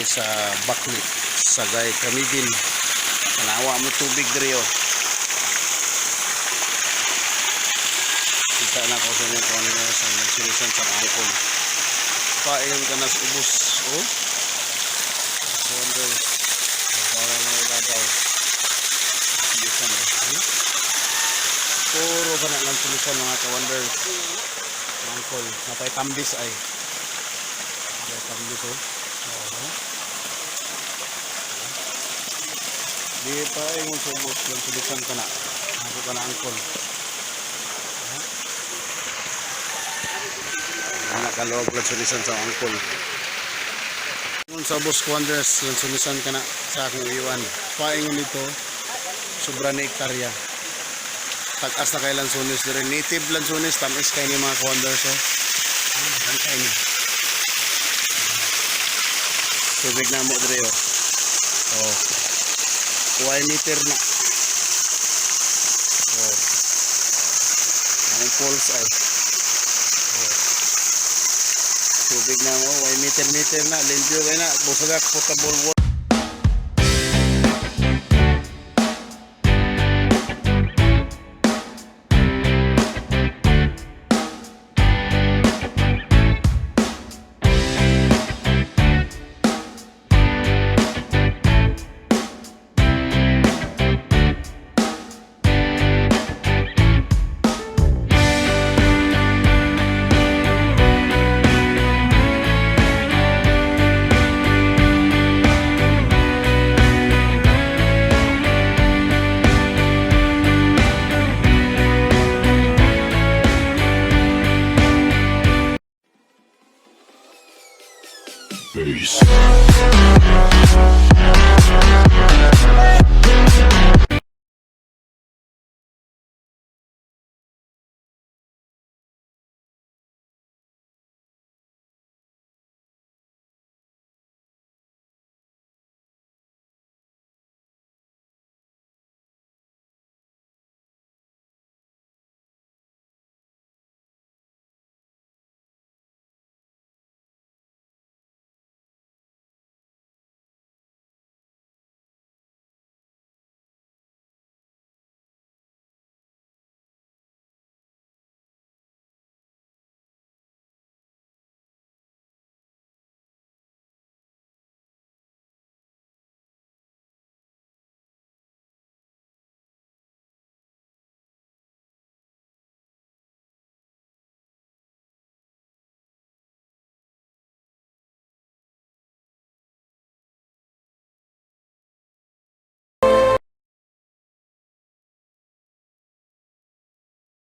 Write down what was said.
sa Bakli, Sagay, Camiguin. Tanawa mo tubig diri oh. Kita na ko sa inyo kung ano na sa nagsilisan sa angkol. Paingon ka na sa ubos. Oh. Wonders. Para mga ilagaw. Bisan eh. Puro ka na lang sulusan, mga ka-wonders. Angkol. Napay tambis ay. Napay tambis oh. Oo. Di pa ingon sa ubos. Lang sulusan ka na. Ako ka na angkol. Ana kaluwag lang sulisan sa angkol. Ingon sa ubos, wonders, lang sulisan ka na sa akong iwan. Paingon nito, sobra na hektarya. Tag-as na kay lansones dire. Native lansones, tamis kay ni, mga wonders oh. Ah, daghan kay ni. Tubig na mo dire oh. Oh. 1 meter na. Oh. Ang falls ay. Oh. Tubig na mo, 1 meter meter na, limpyo kay na, busagak potable water.